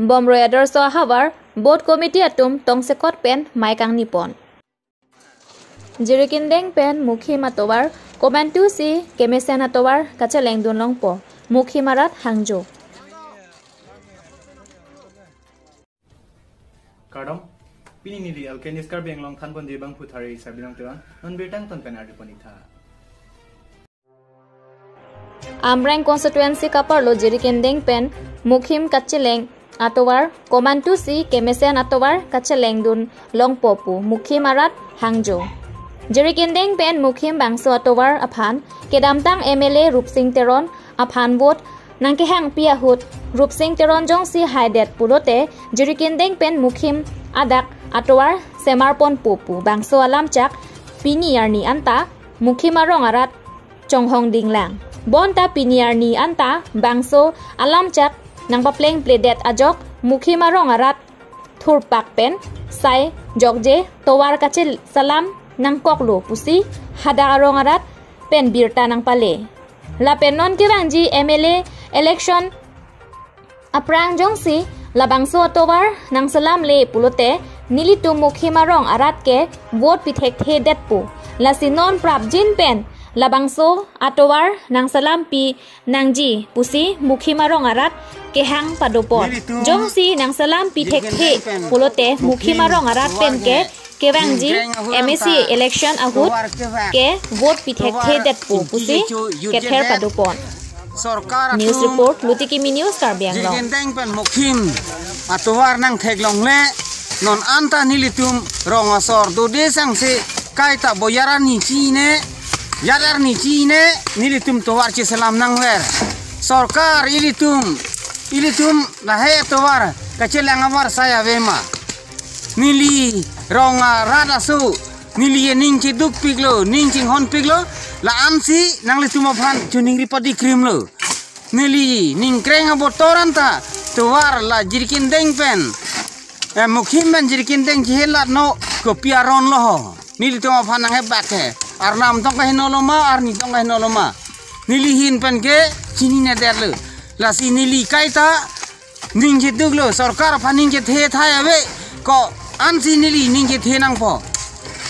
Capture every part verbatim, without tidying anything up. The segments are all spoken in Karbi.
Bomroi Adarsho ahavar booth committee atum tongsekot pen mei kangnipon. Jirikindeng pen Mukhim atovar komantusi kemesen atovar kachelengdun longpo, Mukhim arat hangjo. Kardom, pini neli Alkenis Karbi Anglong thanbon di bangphuthari Sabilong Teron, non birta angton pen arjupon-iktha. Amreng constituency kaparlo Jirikindeng pen Mukhim kacheleng atovar komantusi kemesen atovar kachelengdun longpo pu Mukhim arat hangjo. Jirikindeng pen Mukhim bangso atovar aphan kedamtang M L A Rupsing Teron aphan vote nangkehangpi ahut Rupsing Teron jongsi haidet pulote Jirikindeng pen Mukhim adak atovar semarponpo pu bangso alamchak pini arni anta Mukhim arong arat chonghong dinglang. Bonta pini arni anta bangso alamchak nangpaplengpledet ajok Mukhim arong arat thurpak pen sai jokje tovar kachesalam nangkoklo pusi hadak arong arat pen birta nangpale. Lapen non kevangji M L A election aphrang jongsi labangso atovar nangselamle pulote nelitum Mukhim arong arat ke vote pithekthedetpo. Lasi non prapjin pen labangso atovar nangselampi nangji pusi Mukhim arong arat kehang padopon. Nelitum jongsi nangselampi thekthe Jirikindeng pen pulote Mukhim Mukhim arong arat pen ke tovar ke kevangji ningkreng ahut M A C anta election ahut tovar kevang ke vote tovar pithekthedetpo ingki pusi kecho kether yutjedet padopon. Sorkar News atum report, Lutikimi News, Karbi Anglong. Jirikindeng pen Mukhim atovar nangtheklongle, non anta nelitum rong asor dode sangse kaita boyar arni chine, yat arni chine, nelitum tovar cheselam nangver. Sorkar ilitum, ilitum lahai tovar kacheleng avar sai avema. Neli rong arat aso, neli ening chedukpiklo, ning chinghonpiklo, la-ansi nanglitum aphan choningri padikrimlo. Neli ningkreng abotor anta tovar la Jirikindeng pen, eh, Mukhim pen Jirikindeng chehelatno kopi aron lo ho. Nelitum aphan nanghebak he. Arnam tong kaheno loma, arni tong kaheno loma. Neli ahin pen ke chininedetlo. Lasi neli kaita ning cheduklo, sorkar aphan ning chethe thai ave, ko-ansi neli ning chethe nangpo.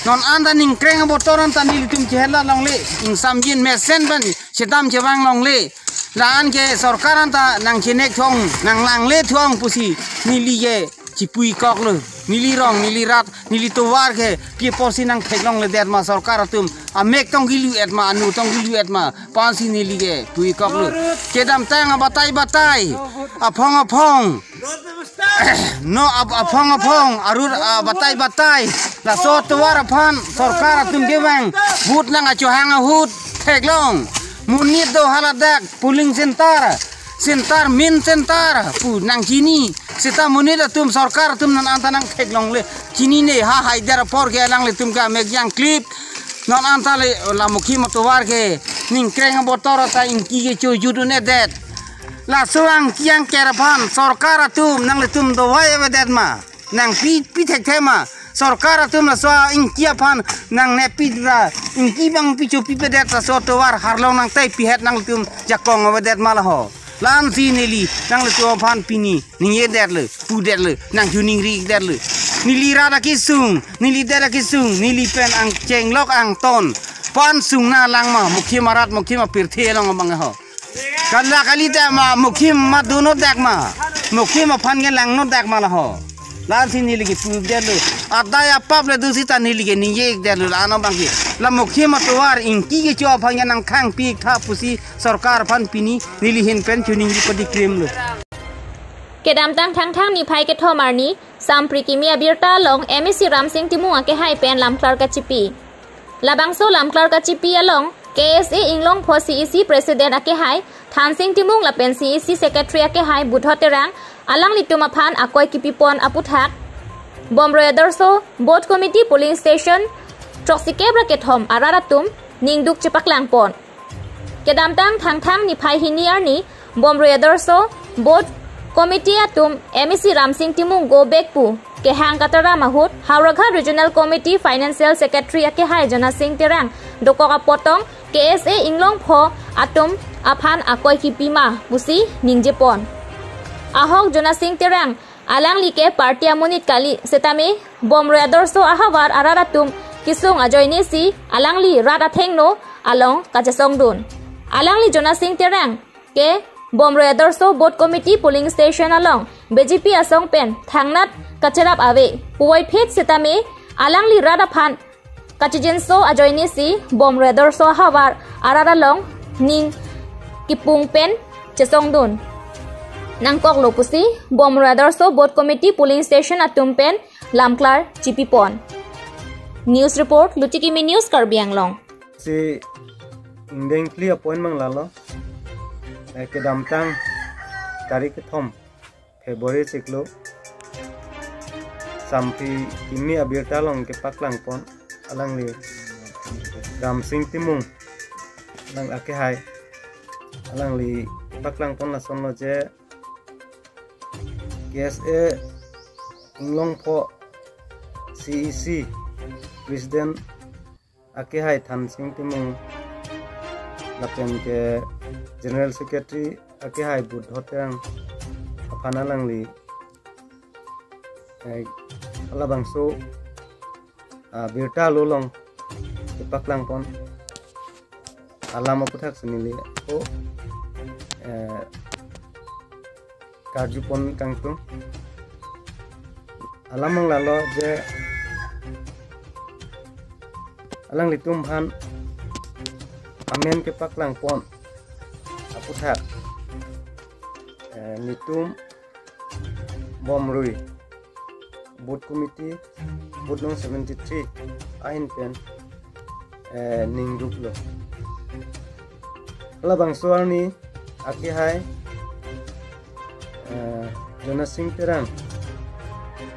Non anta ningkreng abotor anta nelitum chehelat longle, ingsamjin mesen pen chetam chevang longle. La-an ke sorkar anta nangchenek thong, nanglangle thong pusi neli ke chipuikoklo. Neli rong, neli rat, neli tovar ke pi apotsi nangtheklongledet ma sorkar atum. Amek tong kilu-et ma, anu tong kilu-et ma, pu-ansi neli ke puikoklo. Kedamtang abatai batai, aphong aphong, no ap-, aphong aphong, arut, ah, batai batai. Laso tovar aphan sorkar atum kevang, vote nang achohang ahut theklong. Monit do haladak, polling center, center, main center pu nangchini. Seta monit atum, sorkar atum non anta nangtheklongle. Chinine, ha haidet apor ke alanglitum ke amek jangklip. Non anta le la Mukhim atovar ke ningkreng abotor anta ingki kecho jut un-edet. Laso angki angker aphan sorkar atum nanglitum dovai avedet ma? Nangpi, pi thekthe ma? Sorkar atum laso ingki aphan nangneppi ra, ingki bang pi chopipedet, laso tovar harlong nangtaipihet nanglitum jakong avedet ma laho? La-ansi neli nanglitum aphan pini ningjedetlo, pudetlo, nangchoningrikdetlo. Neli rat akesung, neli det akesung, neli pen angchenglok angton, pu-an sungna lang ma, Mukhim arat, Mukhim apirthe along abang ho. Kala kali dak ma, Mukhim ma dono dak ma, Mukhim aphan ke langno dak ma laho? La-ansi neli ke pudetlo. Adai apap le do seta neli ke ningjedetlo, la-an abang ke. La Mukhim atovar ingki kecho aphan ke nangkhangpiktha pusi sorkar aphan pini neli ahin pen choningri padikrimlo. Kedamtang Thangthang niphai kethom arni, Samprikimi abirta along M A C Ramsing Timung akehai pen lamklar kachipi. Labangso lamklar kachipi along K S A Inglongpho C E C President akehai Thansing Timung lapen C E C Secretary akehai Budho Terang alanglitum aphan akoi kipipon aputhak Bomroi Adarsho Booth Committee Polling Station throksi kep ra kethom arat atum ningduk chepaklangpon. Kedamtang Thangthang niphai hini arni Bomroi Adarsho Booth Committee atum M A C Ramsing Timung go back pu kehang kataram ahut Howraghat Regional Committee Financial Secretary akehai Jona Sing Terang dokok apot tong K S A Inglongpho atum aphan akoi kipi ma pusi ningjepon. Ahok Jonasing Terang, alangli ke party amonit kali, setame Bomrui Adorsho ahavar arat atum kesung ajoine si alangli rat athengno along kachesongdun. Alangli Jonasing Terang ke Bomrui Adorsho Booth Committee polling station along B J P asong pen thangnat kacherap ave puvoiphit setame alangli rat aphan kachijinso ajoine si Bomrui Adorsho ahavar arat along ning kipung pen chesongdun nangkoklo pusi Bomrui Adorsho Booth Committee polling station atum pen lamklar chipipon. News report, Luchikimi News, Karbi Anglong. Si ingdeng phli appointment lalo, eh, kedamtang tarik kethom February chiklo, Samphi kimi abirta along kepaklangpon alangli Ramsing Timung, alang akehai, alangli kepaklangpon lasonlo je K S A Inglongpho C E C President akehai Thansing Timung lapen ke General Secretary akehai Buddho Terang aphan alangli, eh, halabangso, ah, birta alo along kepaklangpon alam aputhak si neli, oh, eh, karjupon kangtung. Alam anglalo je alanglitum aphan amen kepaklangpon aputhak, eh, netum Bomrui Booth Committee, booth nong seventy-three ahin pen, eh, ningduklo. Halabangso arni akehai, eh, Jonasing Terang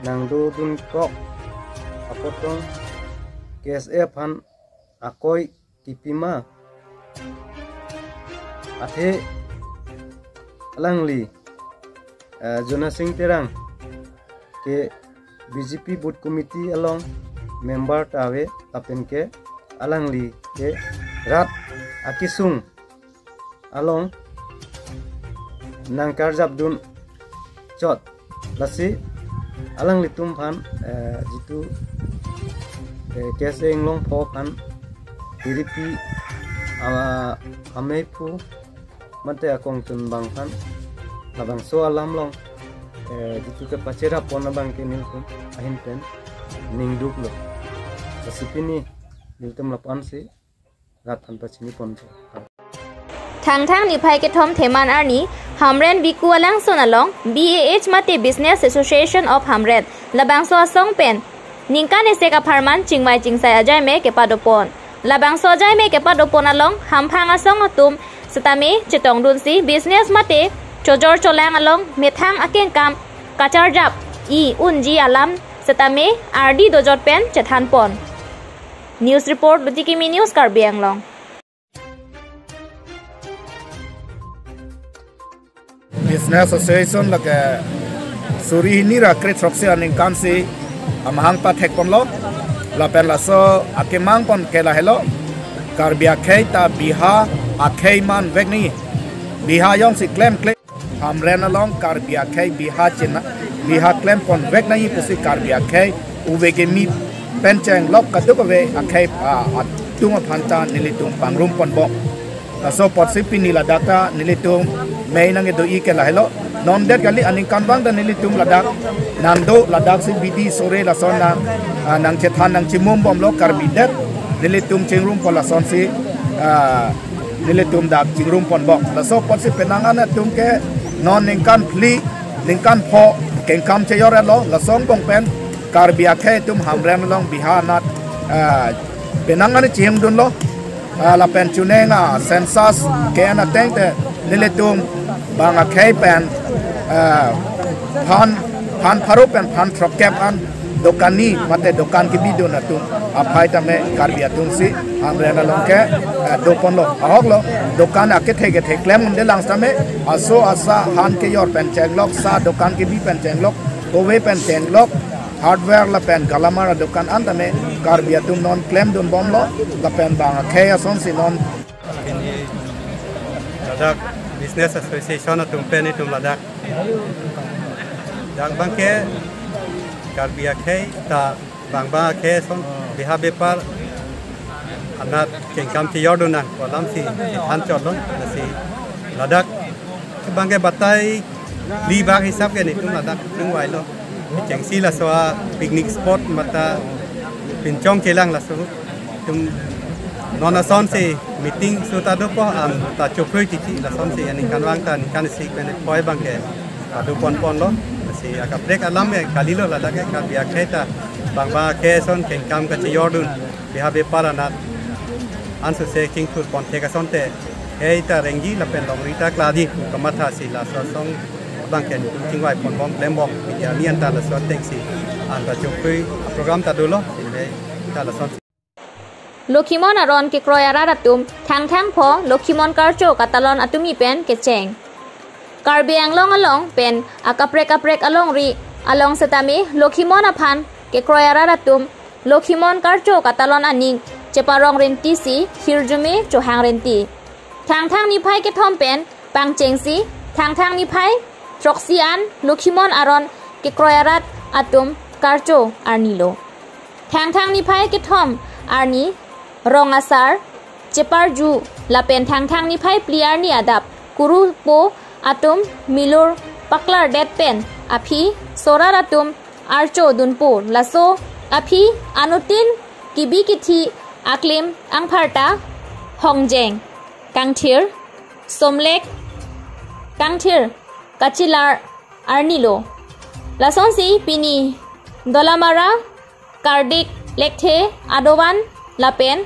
nangdodunkok apotong K S A aphan akoi kipima athe alangli, eh, Jonasing Terang ke B J P Booth Committee along member ta ave lapen ke alangli ke rat akesung along nangkarjapdun chot. Lasi alanglitum aphan, eh, jitu, eh, K S A Inglongpho aphan tiripi, ah, amei phu mate akongtun abang aphan labangso alam along, eh, jitu kepacherapon abang ke nelitum ahin pen ningduklo. Lasi pini nelitum lapu-an si rat aphan pachiniponpo. Thangthang niphai kethom Theman arni Hamren Viku alangsun along B A H mate Business Association of Hamren labangso asong pen ningkan esek apharman chingvai chingsai ajaime kepadopon. Labangso ajaime kepadopon along hamphang asong atum setame chetongdunsi business mate chojor cholang along methang akengkam kacharjap-i unji alam setame ardi dojot pen chethanpon. News report, Luchikimi News, Karbi Anglong. Business Association lake suri hini ra kre throksi aningkan si amahang pathekponlo, lapen laso akemangpon ke lahelo, Karbi akhei ta Biha akhei manvek nangji, Biha jongsi klemkle Hamren along Karbi akhei Biha chena, Biha klemponvek nangji pusi Karbi akhei ove kimi pen chenglok kadokave akhei, ah, atum aphan ta nelitum pangrumponbom. Laso apotsi pini ladak ta nelitum mei nangkedo-i ke lahelo. Non det kali, aningkanvang ta nelitum ladak nangdo, ladak si bidi sore lason nang, ah, nangchethan nangchimumbomlo, Karbi det nelitum chingrumpon lasonsi, ah, nelitum dak chingrumponbom. Laso apotsi penang an atum ke non ningkan phli, ningkan pho kengkam chejorlo, laso angbong pen Karbi akhei atum Hamren along Biha anat, ah, penang an chihimdunlo, ah, lapen chuneng a census ke-en ateng te nelitum bang akhei pen, ah, phan, phan pharo pen phan throkkep an dokani mate dokan kebidun atum aphai tame Karbi atum si Hamren along ke, eh, doponlo. Ahoklo, dokan akethe kethe klem undelang setame aso asa han kejor pen chenglok, sa dokan kebi pen chenglok, kove pen chenglok, hardware lapen galamara dokan an tame Karbi atum non klemdunbomlo, lapen bang akhei asonsi non. Ladak Business Association atum pen itum ladak Dak abangke Karbi akhei ta bang bang akhei ason beha bepar anat kengkam chejordun nang pu alam si chethan chotlo. Lasi ladak abangke batai li bak hisap ke netum ladak chingvailo. Chengsi laso a picnic spot mate pinchong chelang laso. Tum non asonsi meeting seta dopo, anta chokroititi lasonsi aningkanvang ta ningkan isi pen phoi abangke pado ponponlo. Lasi akaprek alam ke kalilo, ladak ke Karbi akhei ta bang bang akhei ason kengkam kachejordun beha bepar anat ansose chingthur ponthek asonte hei ta rengji lapen longri ta klangji pu kamathasi laso asong abangke netum chingvai ponbom klembom media arni anta laso atengsi anta chokroi program ta dolo. Hei ta lason. Lokhimon aron kekroi arat atum Thangthang pho Lokhimon Karcho katalon atumi pen kecheng. Karbi Anglong along pen akaprek kaprek alongri along setame Lokhimon aphan kekroi arat atum Lokhimon Karcho katalon aning cheparong rentisi hirjume chohang renti. Thangthang niphai kethom pen pangchengsi Thangthang niphai throksi an Lokhimon aron kekroi arat atum Karcho arnilo. Thangthang niphai kethom arni rong asar cheparju lapen Thangthang niphai phli arni adap kurupo atum milur paklardet pen aphi sorat atum archo dunpo. Laso aphi anuttin kibi kithi aklim angpharta Hongjeng Kangthir, Somlek Kangthir kachelar arnilo. Lasonsi pini Dolamara Kardik Lekthe adovan lapen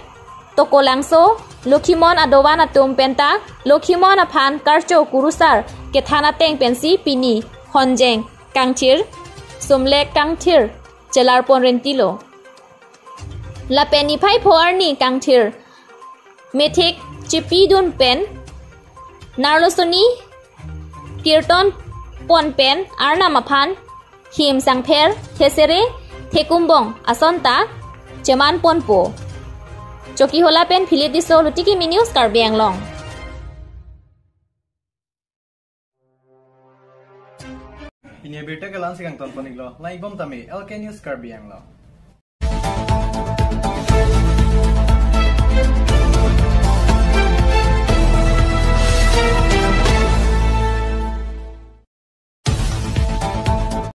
Tokolangso Lokhimon adovan atum penta Lokhimon aphan Karcho kurusar kethan ateng pensi pini Hongjeng Kangthir, Somlek Kangthir chelarpon rentilo. Lapen niphai pho arni Kangthir methik chepidun pen Narlosoni kirton pon pen Arnam aphan him sangpher thesere thekumbong asonta cheman ponpo. Chokihola pen Philip Tisso, Lutiki News, Karbi Anglong. Pini abirta ke la-ansi kangton pon-iklo. Lang-ikbom tame L K News Karbi Anglong.